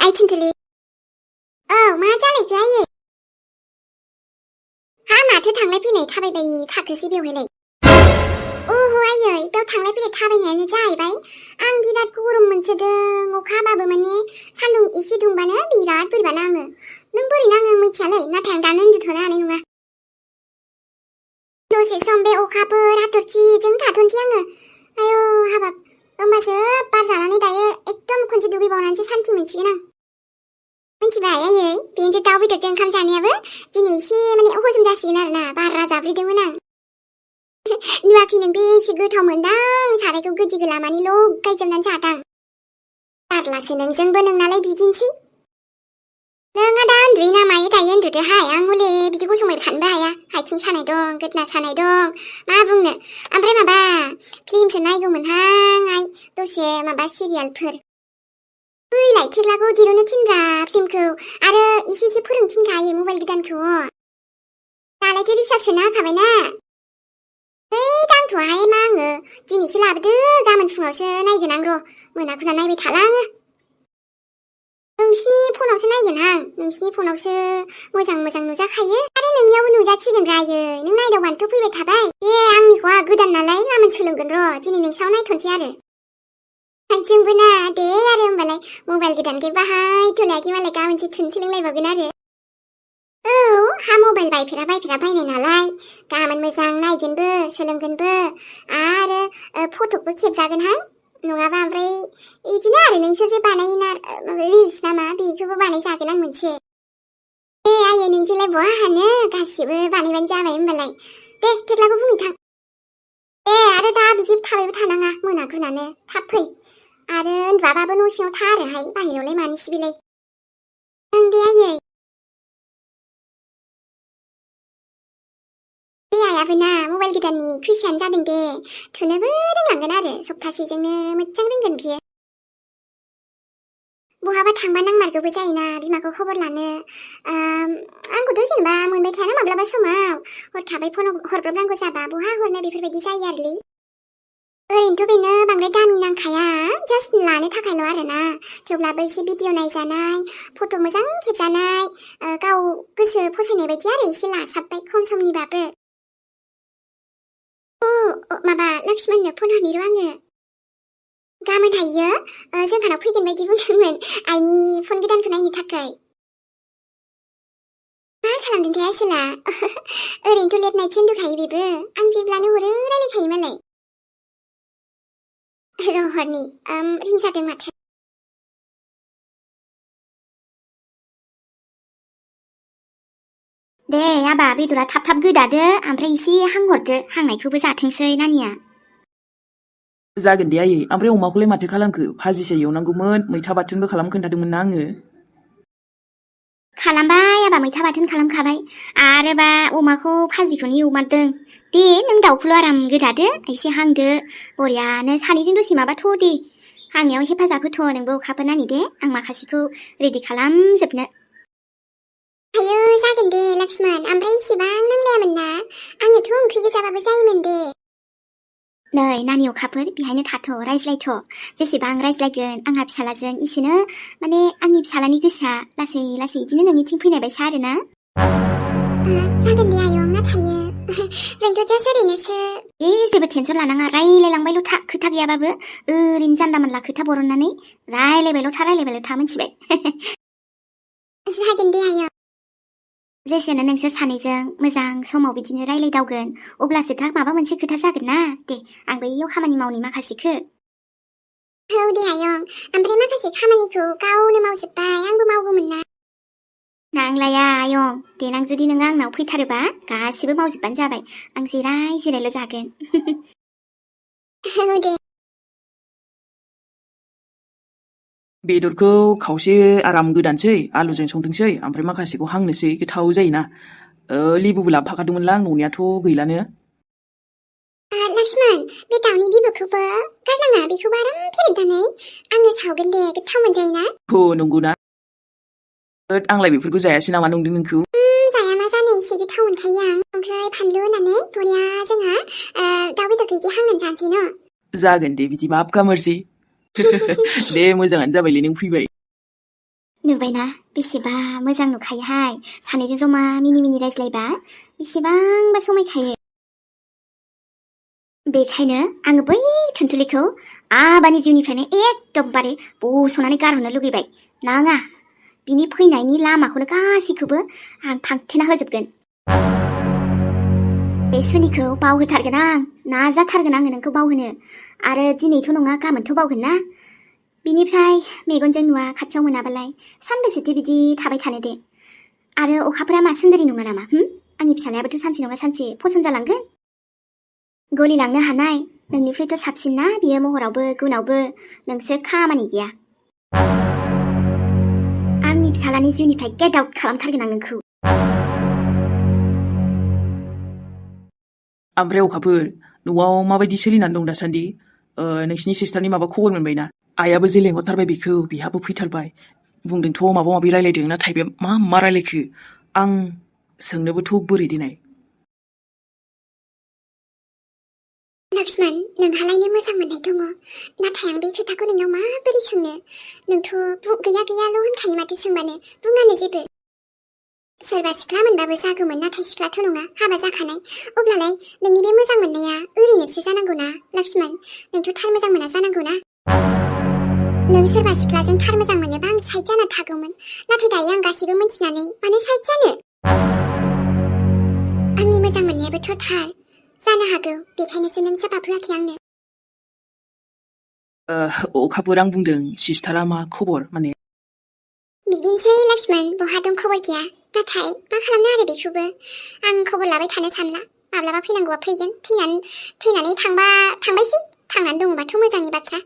आइथिनसोलै। औ मा जालायखो आयै? हा माथो थांलाय फैलाय थाबायबाय थाखोसै बेवहायलाय? ओहो आयै बेयाव थांलाय फैलाय थाबायनायानो जाहैबाय। आं बिराद गरम मोनसोदों अखा हाबाबो माने सान्दुं एसे दुंबानो बिराद बोरैबा नाङो। नों बोरै नाङो मिथियालै नाथाय आं दानो उन्दुथ'नो हानाय नङा। दसे सम बे अखाफोर हाथरखिजों थाथ'नोसै आङो। आयौ हाबाब होमबासो बार जानानै दायो एकदम खनसे दुगैबावनानैसो सान्थि मोनसिगोन आं। मिथिबाय आयै बेनोसै दाउ बेदरजों ओंखाम जानायाबो दिनै एसे माने हजम जासिगोन आरोना बारा जाब्रेदोंमोन आं। नुवाखै नों बेसे गोथाव मोनदां सारायखौ गोदि गोला माने लगायजोबनानै जादां। जारलासो नोंजोंबो नोंनालाय बिदिनोसै। नोंहा दा उन्दुयो ना मायो दायो उन्दुदोहाय आं हले बिदि गसंबाय थानोबो हाया आथिं सानाय दं गोदना सानाय दं मा बुंनो। ओमफ्राय माबा फिल्मसो नायगौमोनहां आइ दसे माबा सिरियालफोर। बैलाय थेख्लाखौ दिरुननो थिनब्रा फिल्मखौ आरो एसे फोरोंथिनखायो मबाइल गोदानखौ। दालायथो रिसार्ज सोना होखाबायना। दांथ'हाय मा आङो दिनैसो लाबोदो गाबोन फुङावसो नायगोन आं र' मोना नायबाय थाला आङो। नोंसिनि फनावसो नायगोनहां नोंसिनि फनावसो मोजां नुजाखायो आरो नोंनियावबो नुजासिगोन रायै नों नायदावबानोथ' फैबाय थाबाय। दे आंनिखौ आहा गोदान नालाय गाबोन सोलोंगोन र' दिनै नोंसाव नायथ'नोसै आरो। जोंबो ना दे आरो होमबालाय मबाइल गोदानखौ बाहायथ'लायाखै मालाय गाबोनसो थुनो सोलोंलायबावगोन आरो। औ हा मबाइल बायफेरा बायनाय नालाय गाबोन मोजां नायगोनबो सोलोंगोनबो आरो फट'बो खेबजागोनहां। नङाबा ओमफ्राय इदिनो आरो नोंसोर जे बानायोना रिल्स नामा बेखौबो बानायजागोन आं मोनसे। दे आयै नोंजोंलाय बहा हानो गासिबो बानायबानो जाबाय होमबालाय। दे थेख्लाखौ बुंहैथां। दे आरो दा बिदि थाबायबो थानाङा मोनागोनानो थाब फै आरो उन्दुआबाबो न' सिङाव था आरोहाय बाहेरायावलाय मानोसै बेलाय। ओं दे आयै। बे आइयाबो ना मबाइल गोदाननि फैसायानो जादों दे थुनोबो रोंलांगोन आरो सप्तासेजोंनो मोजां रोंगोन बियो। बहाबा थांबा नांमारगौबो जायोना बिमाखौ खबर लानो। आंखौथ' जेनेबा मोनबाय थायाना माब्लाबा समाव हरखाबै फन हरब्रबनांगौ जाबा बहा हरनो बेफोरबायदि जायो आरोलै। ओरैनोथ' बेनो बांद्राय दामि नांखाया जास्ट लानो थाखायल' आरोना थेवब्लाबो एसे भिडिअ नायजानाय फट' मोजां खेबजानाय गाव गोसो फसायनाय बायदि आरो एसे लासाबबाय खम समनिबाबो। माबा लक्ष्मणनो फन हरनि र' आङो। गाबोनहायो जोंहानाव फैगोन बायदि बुंदोंमोन आइनि फन गोदानखौ नायनो थाखाय। मा खालामदोंथाय आसोला ओरैनोथ' लेट नाइटसो उन्दुखायो बेबो आं जेब्लानो हरो रायलायखायो मालाय। र' हरनि रिं जादों माथो। दे आबा बेदरा थाब गोदादो ओमफ्राय एसे हांहरदो हांनायखौबो जाथोंसै नानिया। जागोन दे आयै ओमफ्राय अमाखौलाय माथो खालामखो भाजिसो एवनांगौमोन मैथा बाथोनबो खालाम खोन्थादोंमोन ना आङो। खालामबाय आबा मैथा बाथोन खालामखाबाय आरोबा अमाखौ भाजिखौनो एवमारदों। दे नों दाउखौल' आराम गोदादो एसे हांदो बरियानो सानैजों दसे माबाथ' दे हांनायाव हेफाजाब होथ' नोंबो अखाफोर नानि दे आं माखासेखौ रेडि खालामजोबनो। आयौ जागोन दे लक्ष्मण ओमफ्राय इसेबां नांलायामोन ना आंनोथ' ओंख्रि गोजाबाबो जायोमोन दे। नै नानि अखाफोर बेहायनो थाथ' रायज्लायथ' जेसेबां रायज्लायगोन आंहा फिसालाजों इसेनो माने आंनि फिसालानि गोसोआ लासै इदिनो नोंनिथिं फैनाय बायसा आरोना। जागोन दे आयं नाथायो जोंथ' जास्ट ओरैनोसो। जेबो टेनसन लानाङा रायलायलांबायल' था खोथा गैयाबाबो ओरैनो जानला मोनला खोथा बरननानै रायलायबायल' था मिथिबाय। जागोन दे आयं। जेसेनो नोंसोर सानैजों मोजां समाव बिदिनो रायलायदावगोन अब्लासो दा माबा मोनसे खोथा जागोन ना। दे आं बैयाव खामानि मावनि माखासेखो। औ दे आयं ओमफ्राय माखासे खामानिखौ गावनो मावजोब्बाय आंबो मावगौमोन ना। नांलाया आयं देनां जुदि नोङो आंनाव फैथारोबा गासिबो मावजोबबानो जाबाय आं जिरायल' जागोन। औ दे। बेदरखौ खावसे आराम गोदानसै आलुजों संथोंसै ओमफ्राय माखासेखौ हांनोसै गोथाव जायोना। लेबुबो लाबोफाखादोंमोनलां न'नियाथ' गैलानो। लक्ष्मण बे दाउनि बिबुखौबो गारनाङा बेखौबो आराम फेरेदनानै आङो सावगोन दे गोथाव मोनजायोना। नंगौना आंलाय बेफोरखौ जायासै नामा नंदों नोंखौ। जाया मा जानो एसे गोथाव मोनखायो आं ओमफ्राय फानलु होनानै बरिया जोंहा दाउ बेदरखौ इदि हांनानै जानोसै न'। जागोन दे बिदिबा आफखा मारसै। दे मोजाङानो जाबायलै नों फैबाय। नुबायना बेसेबा मोजां नुखायोहाय सानैजों जमा मिनि मिनि रायज्लायबा बेसेबांबा समायखायो बेखायनो आङो बै थुनथुलिखौ आबानि जिउनिफ्रायनो एकदमबारे बस'नानै गारहरनो लुगैबाय नाङा बिनि फैनायनि लामाखौनो गासैखौबो आं फांथेना होजोबगोन बे सुनिखौ बावहोथारगोन आं नाजाथारगोन आङो नोंखौ बावहोनो आरो दिनैथ' नङा गाबोनथ' बावगोन ना बिनिफ्राय मेगनजों नुवा खाथियाव मोनाबालाय सानबेसेथो बिदि थाबाय थानो दे आरो अखाफोरा मा सुन्दरि नङा नामा आंनि फिसालायाबोथ' सानसे नङा सानसे फसन जालांगोन गलिलांनो हानाय नोंनिफ्रायथ' साबसिन ना बियो महरावबो गुनावबो नोंसो खामानि गैया आंनि फिसालानि जिउनिफ्राय गेट आउट खालामथारगोन आं नोंखौ ओमफ्राय अखाफोर न'आव माबायदि सोलिनानै दं दासान्दि नोंसिनि सिस्टारनि माबा खबर मोनबायना आइयाबो जे लेंहरथारबाय बेखौ बिहाबो फैथारबाय बुंदोंथ' माबा माबि रायलायदों नाथाय बे मा रायलायखो आं सोंनोबोथ' बोरै देनाय लक्ष्मण नोंहालायनो मोजां मोननाय दङ नाथाय आं बे खोथाखौ नोंनाव माबोरै सोंनो नोंथ' गैयाल' होनखायो माथो सोंबानो बुङानो जेबो सोरबा सिख्ला मोनबाबो जागौमोन नाथाय सिख्लाथ' नङा हाबा जाखानाय अब्लालाय नोंनि बे मोजां मोननाया ओरैनोसो जानांगौना लक्ष्मण नोंथ' थार मोजां मोना जानांगौना नों सोरबा सिख्लाजों थार मोजां मोनोबा आं साइड जाना थागौमोन नाथाय दायो आं गासैबो मिन्थिनानै मानो साइड जानो आंनि मोजां मोननायाबोथ' थार जानो हागौ बेखायनोसो नों जवाब होआखै आंनो अखाफोर आं बुंदों सिस्टारा मा खबर माने बिदिनोसै लक्ष्मण बहा दं खबर गैया नाथाय मा खालामनो आरो बेखौबो आं खबर लाबाय थानो सानला माब्लाबा फैनांगौआ फैगोन थैनानै थांबायसै थांनानै दङबाथ' मोजांनि बाथ्रा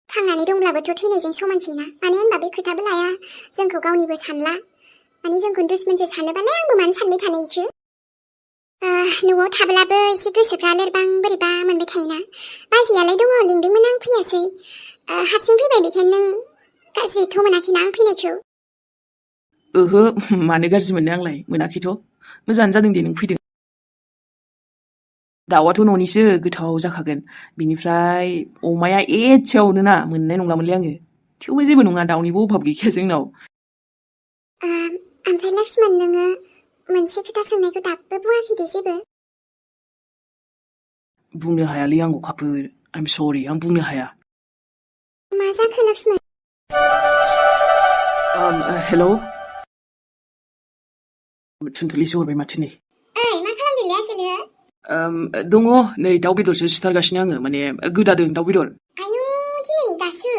थांनानै दंब्लाबोथ' थैनायजों समानसैना मानो होनबा बे खोथाबो लाया जोंखौ गावनिबो सानला माने जोंखौ दुश्मनसो सानोबालाय आंबो मानो सानबाय थानो इखो न'आव थाब्लाबो एसे गोसोफ्रा लोरबां बोरैबा मोनबाय थायोना बाजैयालाय दङ लिंदोंमोन आं फैयासै हारसिं फैबाय बेखायनो नों गाज्रिथ' मोनाखैना आं फैनायखौ ओहो मानो गाज्रि मोननो आंलाय मोनाखैथ' मोजाङानो जादों दे नों फैदों दाउआथ' न'निसो गोथाव जाखागोन बिनिफ्राय अमाया एसेयावनो ना मोननाय नंलामोनलै आङो थेवबो जेबो नङा दाउनिबो अभाब गैखाया जोंनाव ओमफ्राय लक्ष्मण नोङो मोनसे खोथा सोंनायखौ दाबो बुङाखै दे जेबो बुंनो हायालै आं अखाफोर आइम सरि आं बुंनो हाया मा जाखो लक्ष्मण हेलौ थुनथुलिसो हरबाय माथो नै ओइ मा खालामदोंलै आसोलो दङ नै दाउ बेदरसो सिथारगासिनो आङो माने गोदादों दाउ बेदर आयौ दिनै दासो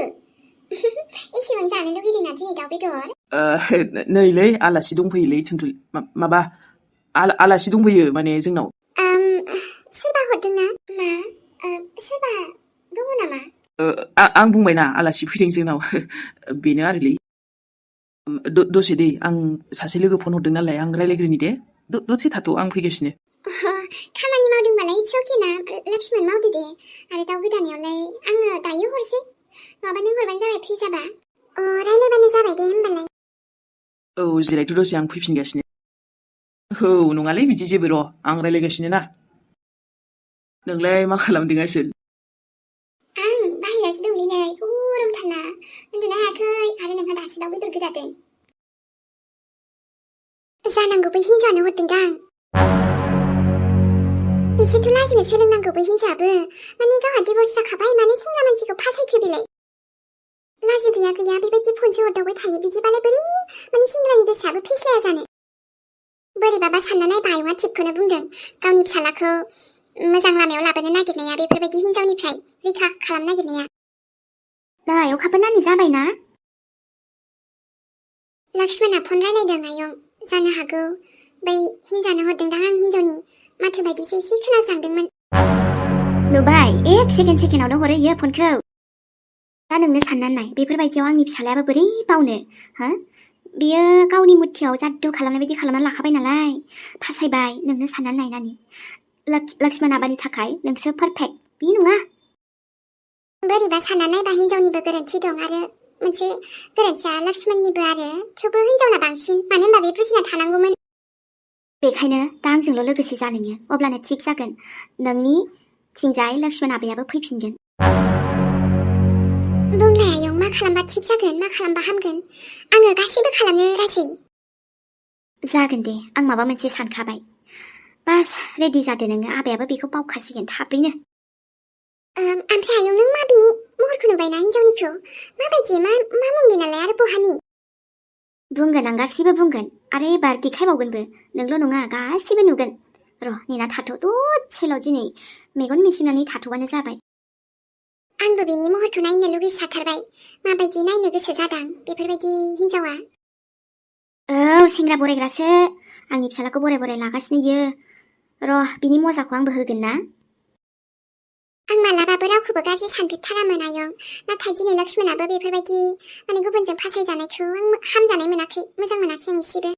एसेबां जानो लुगैदोंना दिनै दाउ बेदर नैलै आलासि दंफैयोलै थुनथुलि माबा आलासि दंफैयो माने जोंनाव सोरबा हरदोंना मा सोरबा दङ नामा आं बुंबायना आलासि फैदों जोंनाव बेनो आरोलै दसे दे आं सासे लोगो फन हरदों नालाय आं रायलायग्रोनि दे दसे थाथ' आं फैगासिनो खामानि मावदोंबालाय इट्स अके ना लक्ष्मण मावदो दे आरो दाउ गोदानायावलाय आङो दायो हरसै माबा नों हरबानो जाबाय फ्रि जाबा रायलायबानो जाबाय दे होमबालाय औ जिरायथ' दसे आं फैफिनगासिनो औ नङालै बिदि जेबो र' आं रायलायगासिनो ना नोंलाय मा खालामदों आसोल आं बाहेरायावसो दंलै नै गरमथारना उन्दुनो हायाखै आरो नोंहा दासो दाउ बेदर गोदादों जानांगौ बै हिन्जावानो हरदोंदां एसेथ' लाजिनो सोलोंनांगौ बै हिन्जावाबो माने गावहा डिभर्स जाखाबाय मानो सेंग्रा मानसिखौ फासायखो बेलाय लाजि गैया बेबायदि फनसो हरदावबाय थायो बिदिबालाय बोरै माने सेंग्रानि गोसोआबो फेस्लाया जानो बोरैबाबा सानना नायबा आयंआ थिगखौनो बुंदों गावनि फिसालाखौ मोजां लामायाव लाबोनो नागिरनाया बेफोरबायदि हिन्जावनिफ्राय रैखा खालामनो नागिरनाया नै अखाफोर नानि जाबायना लक्ष्मणआ फन रायलायदों आयं जानो हागौ बै हिन्जावानो हरदोंदां आं हिन्जावनि माथो बायदिसो एसे खोनास्रांदोंमोन नुबाय एक सेकेन्डआवनो हरो इयो फनखौ दा नोंनो साननानै नाय बेफोरबायदियाव आंनि फिसालायाबो बोरै बावनो हो बियो गावनि मुथियाव जादु खालामनाय बायदि खालामनानै लाखाबाय नालाय फासायबाय नोंनो साननानै नाय नानि लक्ष्मण आबानि थाखाय नोंसो पारफेक्ट बे नङा बोरैबा साननानै नायबा हिन्जावनिबो गोरोन्थि दं आरो मोनसे गोरोन्थिया लक्ष्मणनिबो आरो थेवबो हिन्जावना बांसिन मानो होनबा बे बुजिना थानांगौमोन बेखायनो दा आंजोंल' लोगोसे जा नोङो अब्लानो थिग जागोन नोंनि थिंजाय लक्ष्मण आबायाबो फैफिनगोन बुंलाय आयं मा खालामबा थिग जागोन मा खालामबा हामगोन आङो गासिबो खालामनो राजि जागोन दे आं माबा मोनसे सानखाबाय बास रेडि जादो नोङो आबायाबो बेखौ बावखासिगोन थाबैनो ओमफ्राय आयं नों मा बिनि महरखौ नुबायना हिन्जावनिखौ माबायदि मा मुं बेनालाय आरो बहानि बुंगोन आं गासिबो बुंगोन आरो एबार देखायबावगोनबो नोंल' नङा गासिबो नुगोन र' नेना थाथ' दसेल' दिनै मेगन मिसिनानै थाथ'बानो जाबाय आंबो बिनि महरखौ नायनो लुगैसाथारबाय माबायदि नायनो गोसो जादों बेफोरबायदि हिन्जावा औ सेंग्रा बरायग्रासो आंनि फिसालाखौ बराय बराय लागासिनो इयो र' बिनि मजाखौ आंबो होगोन ना आं मालाबाबो रावखौबो गाज्रि सानफेरथारामोन आयं नाथाय दिनै लक्ष्मणाबो बेफोरबायदि माने गुबुनजों फासायजानायखौ आं हामजानाय मोनाखै मोजां मोनाखै आं एसेबो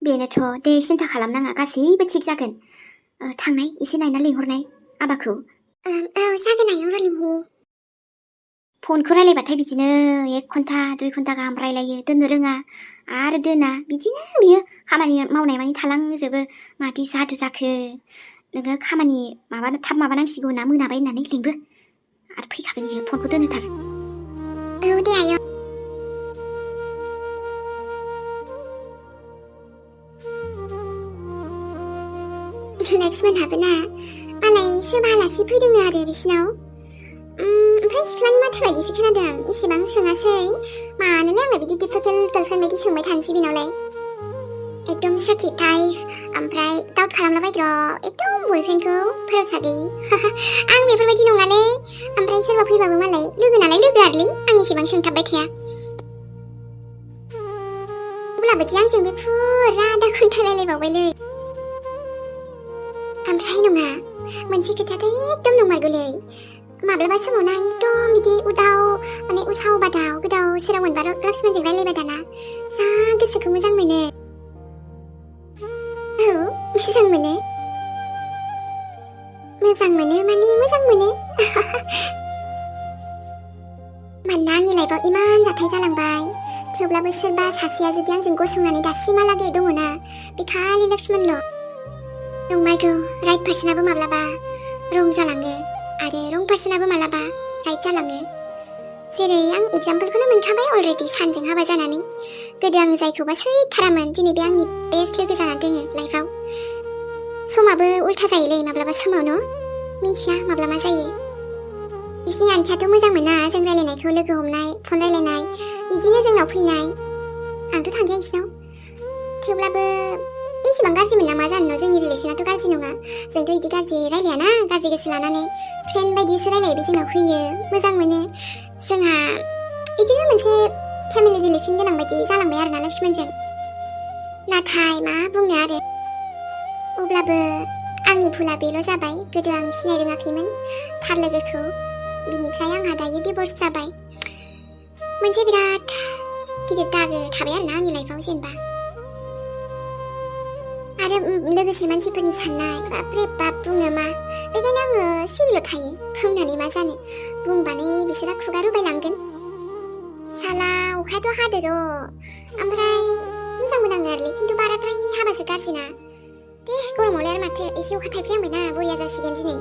बेनोथ' दे सिन्था खालामनाङा गासैबो थिग जागोन थांनाय एसे नायना लिंहरनाय आबाखौ औ जागोन आयं र' लिंहैनि फनखौ रायलायबाथाय बिदिनो 1 घन्टा 2 घन्टा गाहाम रायलायो दोननो रोङा आरो दोना बिदिनो बियो खामानि मावनाय मानि थालांजोबो माथो जादु जाखो नोङो खामानि थाब माबानांसिगौ ना मोनाबाय होननानै लिंबो आरो फैखागोन इयो फनखौ दोनहोथार औ दे आयं लक्ष्मणहाबो ना मालाय सोरबा आलासि फैदोंनो आरो बिसिनाव ओमफ्राय सिख्लानि माथो बायदिसो खोनादों एसेबां सोङासै मानोलै आङो बिदि डिफिकाल्ट गार्लफ्रेन्ड बायदि सोंबाय थानोसै बेनावलाय एकदम शकी टाइप ओमफ्राय डाउट खालामलाबायग्रा एकदम बयफ्रेन्डखौ भरोसा गैयि आं बेफोरबायदि नङालै ओमफ्राय सोरबा फैबाबो मालाय लोगो नालाय लोगो आरोलै आं एसेबां सोंथाबबाय थाया अब्लाबो दि आंजों बे फुरा आधा घन्टा रायलायबावबायलै ओमफ्राय नङा मोनसे खोथाथ' एकदम नंमारगौलै माब्लाबा समाव ना एकदम बिदि माने उसाव बादाव गोदाव सोराव मोनबा लक्ष्मणजों रायलायबाय दाना जा गोसोखौ मोजां मोनो औ मोजां मोनो माने मोजां मोनो मानोना आंनि लाइफआव इमान जाथाय जालांबाय थेवब्लाबो सोरबा सासेया जुदि आंजों गसंनानै दासिमहालागै दङना बे खालि लक्ष्मणल' नंमारगौ राइट पार्सनाबो माब्लाबा रं जालाङो आरो रं पार्सनाबो मालाबा राइट जालाङो जेरै आं एग्जाम्पलखौनो मोनखाबाय अलरेडि सानजों हाबा जानानै गोदो आं जायखौबा सैथारामोन दिनै बे आंनि बेस्ट लोगो जानानै दोङो लाइफआव समाबो उल्था जायोलै माब्लाबा समावनो मिन्थिया माब्ला मा जायो बिसिनि आन्थियाथ' मोजां मोना जों रायलायनायखौ लोगो हमनाय फन रायलायनाय बिदिनो जोंनाव फैनाय आंथ' थांखाया बिसिनाव थेवब्लाबो एसेबां गाज्रिमोन नामा जानो जोंनि रिलेसनाथ' गाज्रि नङा जोंथ' बिदि गाज्रि रायलायाना गाज्रि गोसो लानानै फ्रेन्ड बायदिसो रायलायो बे जोंनाव फैयो मोजां मोनो जोंहा बिदिनो मोनसे फेमिलि रिलेसन गोनां बायदि जालांबाय आरोना लक्ष्मणजों नाथाय मा बुंनो आरो अब्लाबो आंनि भुला बेल' जाबाय गोदो आं सिनाय रोङाखैमोन थार लोगोखौ बिनिफ्राय आंहा दायो डिभर्स जाबाय मोनसे बिराद गिदिर दागो थाबाय आरोना आंनि लाइफआव जेनेबा आरो लोगोसे मानसिफोरनि साननाय बाप्रे बाप बुंनो मा बेखायनो आङो सिरिल' थायो बुंनानै मा जानो बुंबानो बिसोरा खुगा रुबायलांगोन साला अखायाथ' हादो र' ओमफ्राय मोजांबो नाङो आरोलै खिन्थु बाराद्राय हाबासो गाज्रिना दे गरमावलाय आरो माथो एसे अखा थाइफ्रिहांबायना बरिया जासिगोन दिनै